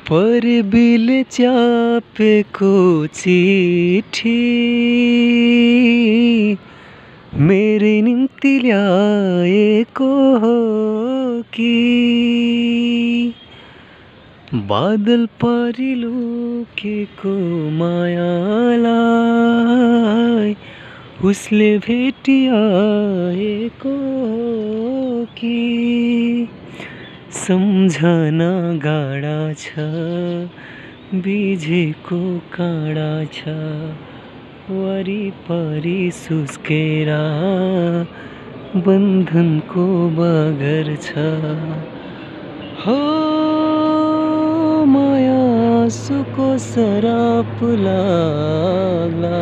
परबिल च्यापेको चिठी मेरे निम्ति ल्याएको हो कि बादल परिलुकेको मायालाई उसले भेटिआएको हो कि सम्झना गाडा छ बिझेको काँडा छ वरिपरि सुस्केर बन्धनको बगर छ हो माया सुको सराप लाग्ला